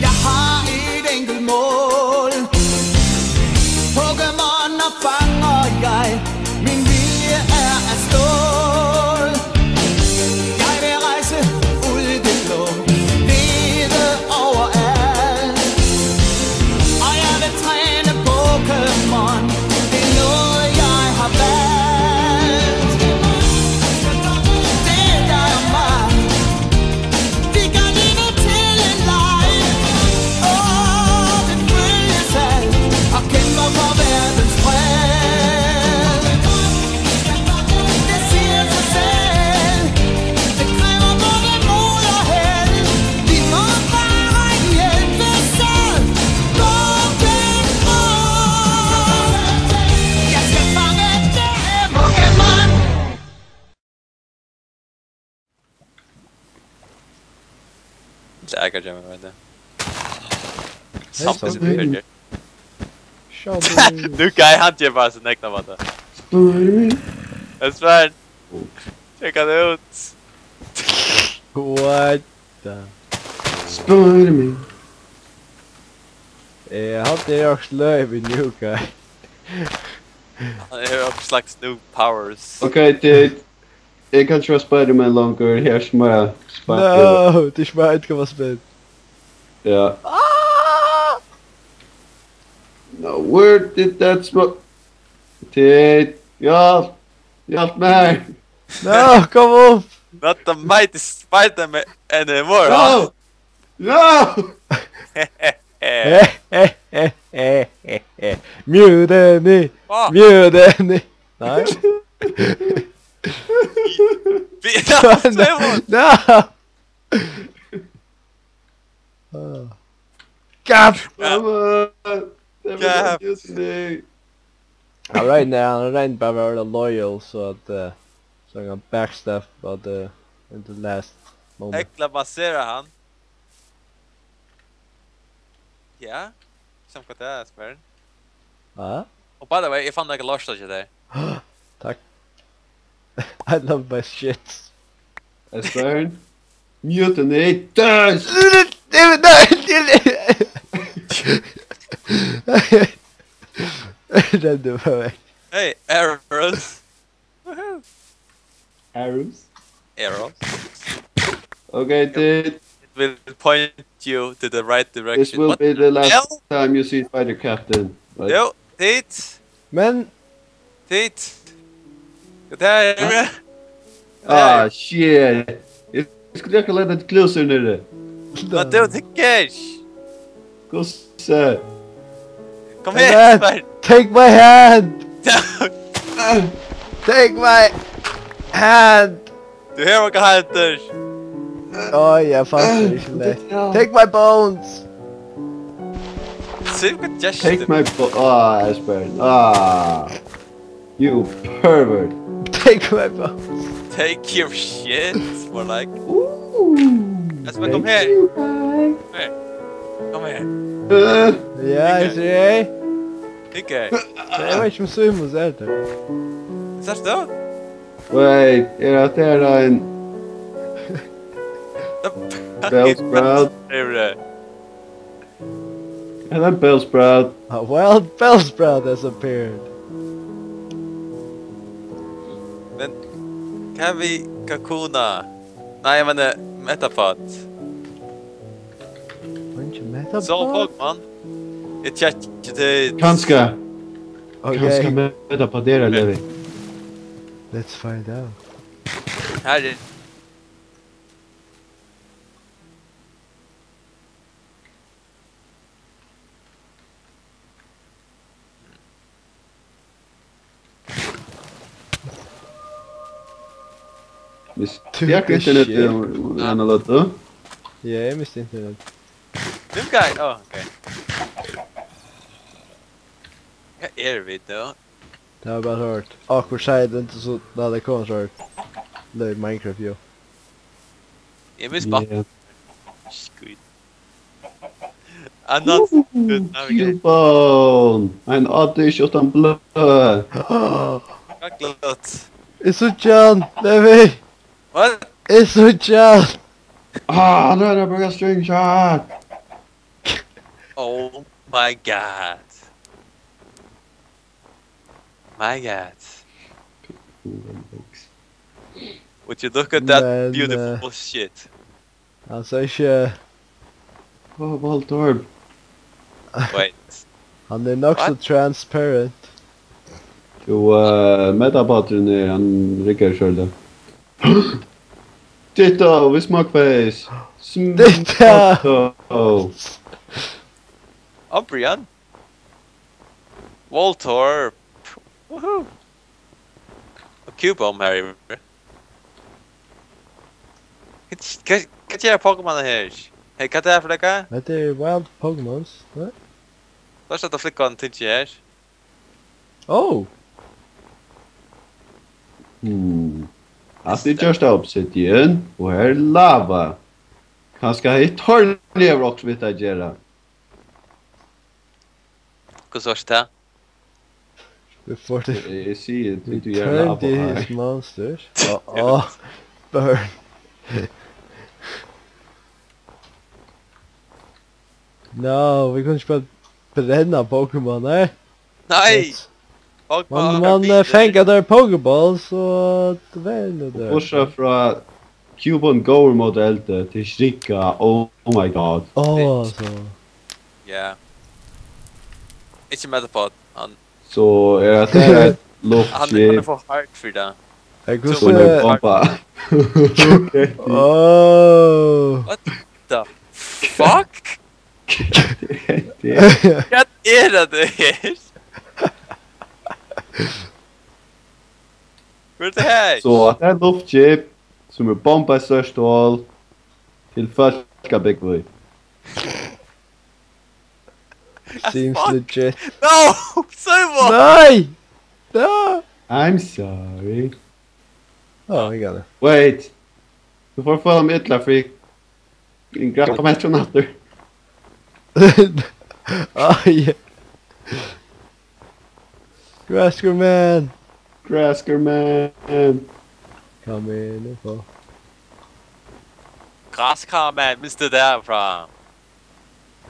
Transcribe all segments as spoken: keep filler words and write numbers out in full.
Jeg har et enkelt mål. Pokémoner fanger jeg. Min vilje er af stål. Jeg vil rejse ud i det blå. Leve overalt. Og jeg vil træne Pokémon. Det er noget, jeg har valgt. Det er dig og mig. Vi gør livet til en leg. Åh, vi følges ad og kæmper for verdens fred. Det siger sig selv. Det kræver både mod og held. Vi må bare hjælpes ad. Pokémon. Jeg skal fange dig, Pokémon. Tað er kanskje meira tað. Hey, Something Something. Weird. Show me. Nú gæi hann ger bara sín egna máta. Spider-Man. That's fine. Check it out. What the? Spider-Man. Eh, how they are sløv í New Guy. Hann hevur okkurt slags new powers. Okay, dude. Eg kann ikki vera Spider-Man longur, her smá Spider-Man. No, tað er smá eitt komma spinn. Ja. Ah! No, where did that smoke? Tit, hjálp, hjálp mær. No, kom upp. Not the mighty Spider-Man anymore, huh? No! No! Mutiny! Ah. Mutiny! Nei. Vi, ja, tvey mot. No! Ah. Gaf! Mamma! Gaf! All right now, all right, bara vera loyal, so at, eh, so hann kann backstab at the, in the last moment. Egla basera hann. Ja, samkvæmt tað, Esbern. Ja? Og by the way, eg fann nakað lort hjá tær. Takk. I love my shit. Esbern. Mutiny. Dash! Nei, nei, nei. Renn tú bara vekk. Hey, arrows. Woohoo. Arrows? Arrows. Okay, dude. It will point you to the right direction. This will be the last time you see Spider Captain. What the hell? Right? Yo, Tit. Men Tit. Hvat er tað? Hæ? Ah, shit. Eg skuldi ikki lata tað klúsa niðri. Men tað var til cash. Hvussu? Kom her, Esbern. Take my hand. Take my hand. Tú hevur okkar hendur. Á, eg fann tað ikki nett. Take my bones. Take my bo-, ah, Esbern. Ah. You pervert. Take my bones. Take your shit, more like. Ooh, Esbern, kom her. Thank you, guy. Kom her. Uh. Ja, eg sigi hey. Hygge. Eg veit ikki um Símun sær tað. Sært tú? Wait, er hatta ein Bellsprout? Hetta er ein Bellsprout. A wild Bellsprout has appeared. Men hvat við Kakuna? Nei, eg meini Metapod. Einki Metapod? So, Pokémon. Eg tjekki til. Kanska. Okay. Kanska Metapod er, Levi. Let's find out. Her er. Mis-, tú fekk internet í eina løtu? Ja, eg misti internet. This guy, oh, okay. Hvar eru vit nú? Tað var bara so awkward silence, og so lat tað koma so løg Minecraft, jú. Eg misti bara. Yeah. Skít. I'm not good navigator. Cubone! Ein addict uttan bløð. Chocolate. Eg síggi hann, Levi! What? Eg síggi hann! Ah, hann er bara string shot! Oh my god. My god. Would you look at that Men, beautiful eh, shit? Hann sær ikki Á, Voltorb. Wait. Hann er nokk so What? Transparent. Jú, eh, metabáturin er, hann riggar ikki ordiliga. Ditto, við Smugface. Ditto! Smugface. Umbreon. Voltorb. Woohoo. Og Cubone her yvir. Hvat, hvat, hvat er Pokémon her? Hey, hvat er tað fyri nakað? Hetta er wild Pokémons, ne? Tað er sett at flikka ein ting her. Oh! Hmm. Alt er gjørt av obsidian, og her er lava. Kanska hitt tornið hevur okkurt við at gera. Hvussu var tað? Before the Eg, eg sigi, tú, tú er return lava to her. His monsters. Oh, oh. Burn. No, vit kunnu ikki bara brenna Pokémon, nei? Nei! That's Pokémon Man, okkara man, eh, bilar. Fanga tær Pokéballs og dvelja Og tær. Bortsett frá Cubone góður móti eldi, tað er ikki rigga, oh, oh my god. Ó, so. Ja. Ikki Metapod, hann, So er hetta eitt hann er luftskeið. Hann er for hard fyri tað. Hey, So hvussu er bomba. Ó. What the fuck? Hvat er tað her? Hvat er tað her? So, hetta er eitt luftskip, sum er bombað í stórt hol til fólk at búgva í. Seems Fuck. Legit. No! Simon! Nei! No! I'm sorry. Oh, I got it. Wait. Tú fór at føla meg illa, Freak. Grab meg aftur. Oh, yeah. Grasker Man. Grasker Man. Kom inn og få. Grasker Man, minnst du tað frá?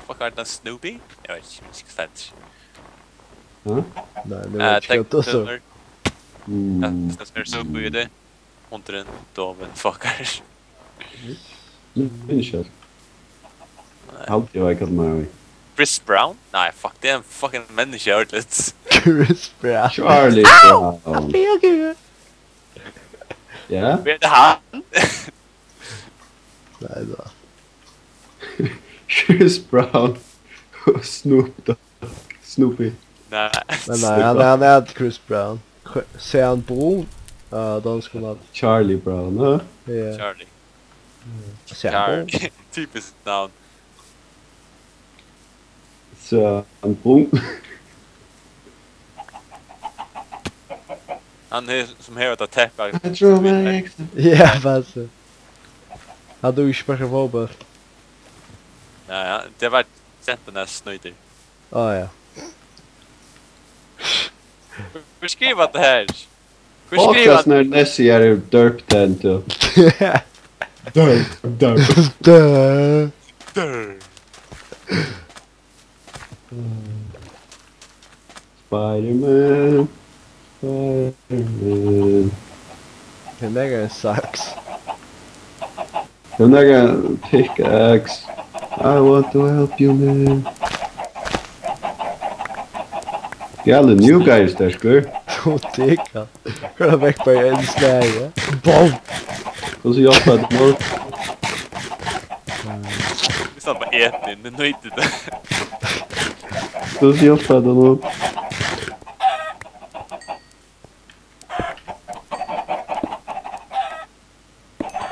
Fuck, er tað Snoopy? Eg veit ikki, eg veit ikki hvat tað er. Hæ? Nei, nú Eh, veit eg ikki hvat tað er. Tech Pillar. Mm. Ja, skal spela Snoopy í tað. Hundurin, dovin, fuckar. Nei. Haldi eg veit hvat maður er. Chris Brown? Nei, fuck, tað er ein fucking menniskja, ordiliga. Chris Brown. Charlie Brown. Á, ok, ok. Ja? Hvat er tað hann? Nei, tað Chris Brown og Snoop Dogg. Snoopy. Nei. Men nei, hann er, hann er Chris Brown. Chri-, Sean Brown. Ja, danskur navn. Charlie Brown, hæ? Ja. Charlie. Mm. Sean Brown. Charlie. Typiskt navn. Sean Brown. Hann her, sum hevur hetta teppið. I draw my exit. Ja, passar. Hann dugir ikki sparka fótbólt. Ja, ja, tað var gentan, eg snýti. Á, ja. Hvør skrivar tað her? Hvør skrivar Podcast nær Nessie er derp ten, tú. Derp, derp. Dø. Derp. Spider-Man. Spider-Man. Hevur nakar ein saks? Hevur nakar ein pickaxe? I want to help you, man. Galið, New Guy er sterkur. Tú tekur. Koyr hann vekk bara í einum slagi. Bom! Hvussu hjálpar tað nú? Hvis hann bara etur, nú nýtir tað. Hvussu hjálpar tað nú?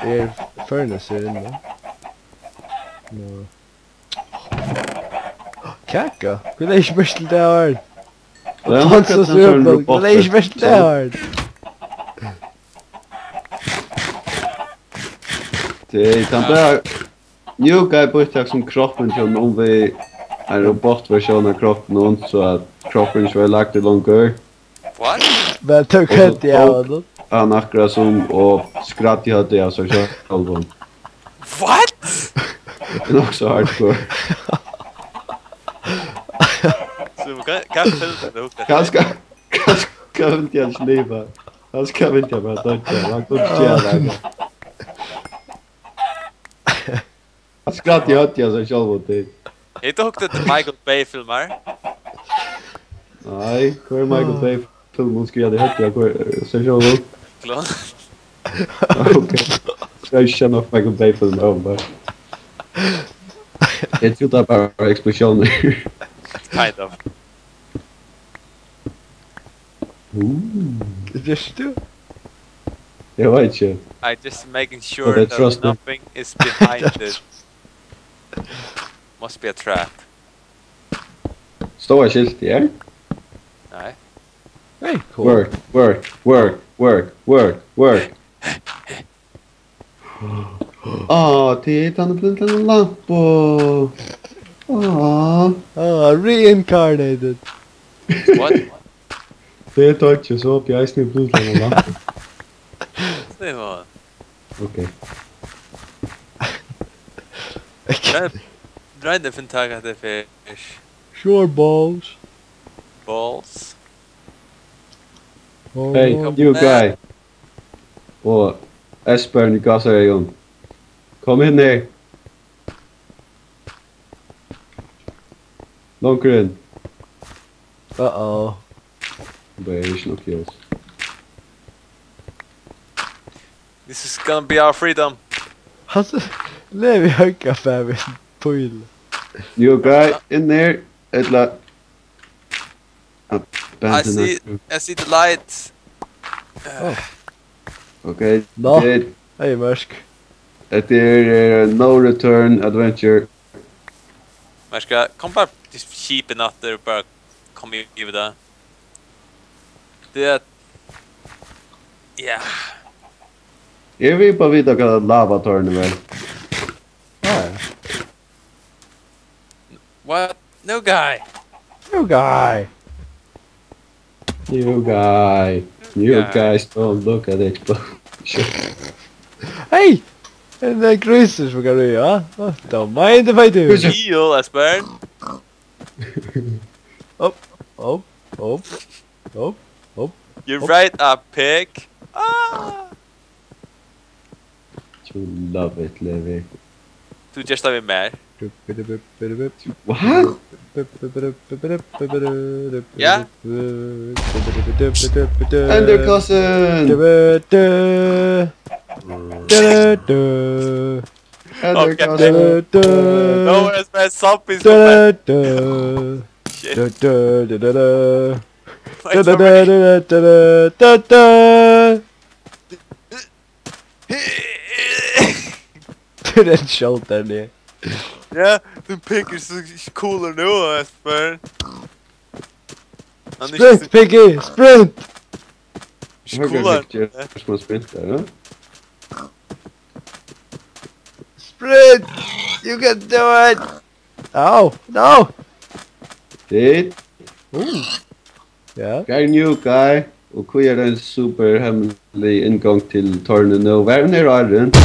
Er furnace her inni? Nú. Kaka? Hví legði eg ikki merki til tað her? Tað er akkurát sum ein robot. Hví legði eg ikki merki til tað her? Tað er tann bara New Guy býtti sum kroppin hjá honum um við ein robotversjón av kroppinum, so at kroppurin ikki var lagdur longur. What? Men tað Og so kendi eg av tók honum. Hann akkurát sum og skræddi høvdið av sær sjálvum. What? Tað er nokk so hardcore. Hvat, hvat filmur er hugna til? Kanska, kanska vildi hann ikki liva. Kanska vildi hann bara doyggja. Hann kundi ikki gera tað. Hann skræddi í høvdið á sær sjálvum, tað. Hevur tú hugt eftir Michael Bay-filmar? Nei, hvør er Michael Bay-filmur? Hon skrivaði í høvdið á hvør, sær sjálvum. Klon. Ok. Skal ikki kenna Michael Bay-filmar, bara. Eg trúði, tað bara var eksplosiónir. Kind of. Ooh. Just do. Eg veit ikki. I just making sure that nothing is behind it. Must be a trap. Stóð eitt skilt her? Nei. Hey, cool. Work, work, work, work, work, work. Á, tað er tann blindlana lampa. Á. Ah, reincarnated. What? Tað er tað ikki, so bleiv eisini blindlana lampa. Same on. Ok. Nei, nei, tað finn tak at tað er fish. Sure balls. Balls. Hey, you guy. Og Esbern í Gasaeyrum. Kom inn her. Longur inn. Uh-oh. Tað er ikki nokk ljós. This is gonna be our freedom. Altso, Levi Høgga fær við píl. You guy, inn her. Ella I see, I see the lights. Oh. Ok, no. Hey, Mørk. Hetta er, eh, no return adventure. Mørk, kom bara til skipið aftur og bara kom yvir tað. Tað er, ja. Eg vil bara vita hvat lavatornið var. Ah, ja. What? New guy. New guy. New guy. New guys don't look at explosion. Hey! And the creatures we got here, huh? Oh, don't mind if I do. Heal, Esbern. Up, up, up, up, up. You're right, a pig. Ah! You love it, Levi. Tú gert tað við mær. What? Ja? Enderkassen! Enderkassen! Ok. No, it's my zombies. Shit. Wait for me. Den skjót der ned. Ja, den piggy er so cool nú, Esbern. Hann er ikki sprint, so Piggy! Sprint! Ikki cool, hann er smá sprint der, ja. Sprint! You can do it! Au! No! Dit. Uh. Ja. Hvar er New Guy? Og hví er tað ein super hemmeligari inngongd til tårnið nú? Hvar er áðrenn?